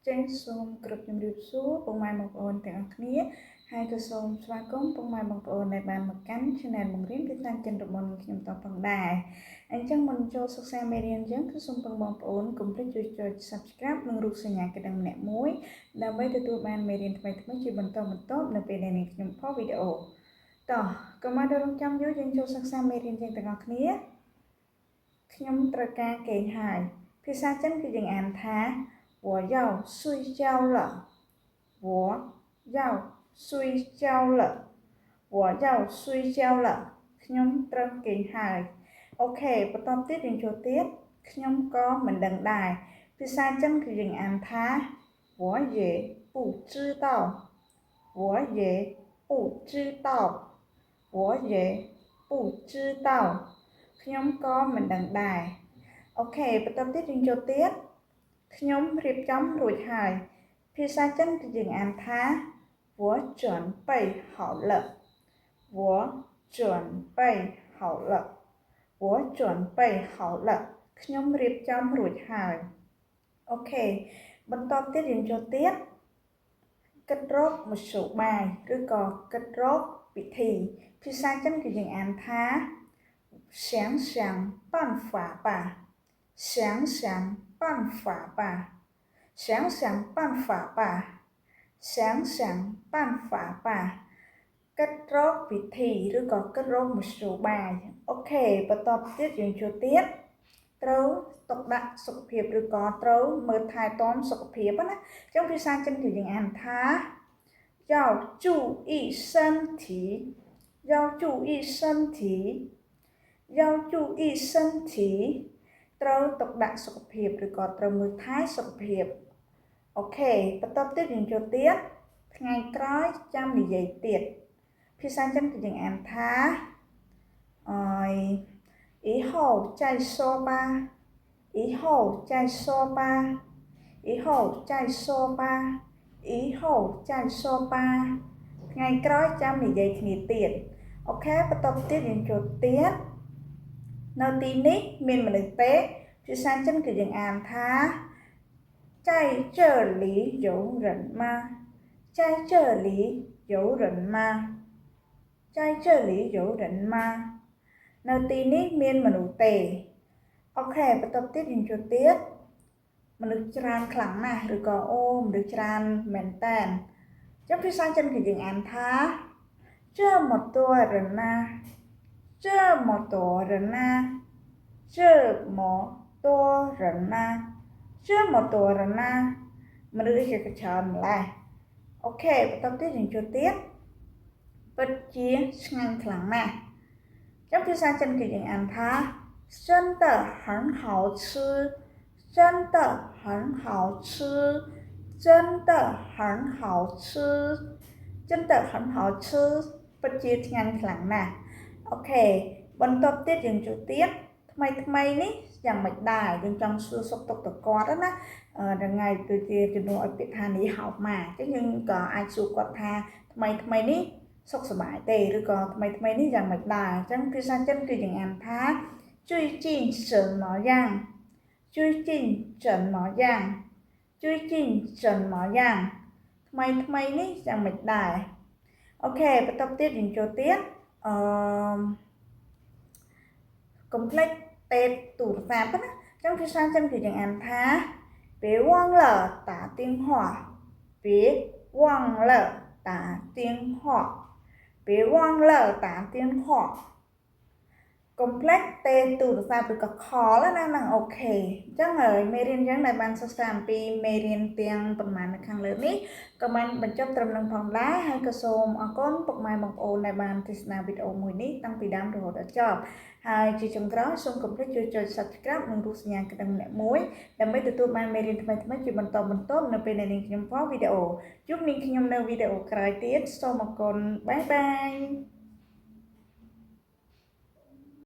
ចឹងសូមគោរពជំរាបសួរពុកម៉ែបងប្អូនទាំងអស់គ្នាហើយក៏សូមស្វាគមន៍ពុកម៉ែបងប្អូនដែលបានមកកាន់ Channel បង្រៀនភាសាចិនរបស់នាងខ្ញុំតផងដែរអញ្ចឹងមុនចូលសិក្សាមេរៀនយើងគឺសូមពឹងបងប្អូនកុំភ្លេចជួយចុច Subscribe និងរូបសញ្ញាកណ្ដឹងម្នាក់មួយដើម្បីទទួលបានមេរៀនថ្មីៗជាបន្តបន្ទាប់នៅពេលដែលនាងខ្ញុំផុសវីដេអូតោះកុំឲ្យរងចាំយូរយើងចូលសិក្សាមេរៀនយើងទាំងអស់គ្នាខ្ញុំត្រូវការគេងហើយភាសាចិនគឺយើងអានថា 我要睡觉了，我要睡觉了，我要睡觉了ខ្ញុំត្រូវគេងហើយ OK បន្តទៀតយើងចូលទៀតខ្ញុំក៏មិនដឹងដែរភាសាចិនគឺយើងអានថា我也不知道，我也不知道，我也不知道ខ្ញុំក៏មិនដឹងដែរ OK បន្តទៀតយើងចូលទៀតខ្ញុំរៀបចំរួចហើយភាសាចិនគឺយើងអានថា我准备好了，我准备好了，我准备好了ខ្ញុំរៀបចំរួចហើយ OK បន្តទៀតយើងចូលទៀតគិតរកមធ្យោបាយឬក៏គិតរកវិធីភាសាចិនគឺយើងអានថា想想办法吧，想想办法吧，想想办法吧，想想办法吧គិតរកវិធីឬក៏គិតរកមធ្យោបាយ OK បន្តទៀតយើងចូលទៀតត្រូវទុកដាក់សុខភាពឬក៏ត្រូវមើលថែទាំសុខភាពណាអញ្ចឹងភាសាចិនគឺយើងអានថា要注意身体，要注意身体，要注意身体ត្រូវទុកដាក់សុខភាពឬក៏ត្រូវមើលថែសុខភាព OK បន្តទៀតយើងចូលទៀតថ្ងៃក្រោយចាំនិយាយទៀតភាសាចិនគឺយើងអានថាអយ以后再说吧，以后再说吧，以后再说吧，以后再说吧ថ្ងៃក្រោយចាំនិយាយគ្នាទៀត OK បន្តទៀតយើងចូលទៀតនៅទីនេះមានមនុស្សទេភាសាចិនគឺយើងអានថា在这里有人吗，在这里有人吗，在这里有人吗នៅទីនេះមានមនុស្សទេ OK បន្តទៀតយើងចូលទៀតមនុស្សច្រើនខ្លាំងណាស់ឬក៏អូមនុស្សច្រើនមែនតើចឹងភាសាចិនគឺយើងអានថា这么多人呐，这么多人呐，这么多人呐，这么多人呐មនុស្សគេក៏ច្រើនម្ល៉េះ OK បន្តទៀតយើងចូលទៀតពិតជាឆ្ងាញ់ខ្លាំងណាស់ចឹងភាសាចិនគឺយើងអានថា真的很好吃，真的很好吃，真的很好吃，真的很好吃ពិតជាឆ្ងាញ់ខ្លាំងណាស់ OK បន្ទាប់ទៀតយើងចូលទៀតថ្មីថ្មីនេះយ៉ាងម៉េចដែរយើងចង់សួរសុខទុក្ខទៅគាត់ណាថ្ងៃដូចជាជំនួសឲ្យពាក្យថានេះហោមកអញ្ចឹងយើងក៏អាចសួរគាត់ថាថ្មីថ្មីនេះសុខសប្បាយទេឬក៏ថ្មីថ្មីនេះយ៉ាងម៉េចដែរអញ្ចឹងភាសាចិនគឺយើងអានថា最近怎么样，最近怎么样，最近怎么样ថ្មីថ្មីនេះយ៉ាងម៉េចដែរ OK បន្តទៀតយើងចូលទៀតអឺកុំភ្លេចតេទូរស័ព្ទណាអញ្ចឹងភាសាចិនគឺយើងអានថា别忘了打电话，别忘了打电话，别忘了打电话កុំភ្លេចទេទូរស័ព្ទឬក៏ call ណាហ្នឹង OK អញ្ចឹងហើយមេរៀនយើងដែលបានសិក្សាអំពីមេរៀនទាំងប្រមាណនៅខាងលើនេះក៏បានបញ្ចប់ត្រឹមនឹងផងដែរហើយក៏សូមអរគុណពុកម៉ែបងប្អូនដែលបានទស្សនាវីដេអូមួយនេះតាំងពីដើមរហូតដល់ចប់ហើយជាចុងក្រោយសូមកុំភ្លេចជួយចុច Subscribe និងរូបសញ្ញាកណ្ដឹងម្នាក់មួយដើម្បីទទួលបានមេរៀនថ្មីៗជាបន្តបន្ទាប់នៅពេលដែលនាងខ្ញុំផុសវីដេអូជួបនាងខ្ញុំនៅវីដេអូក្រោយទៀតសូមអរគុណ bye bye.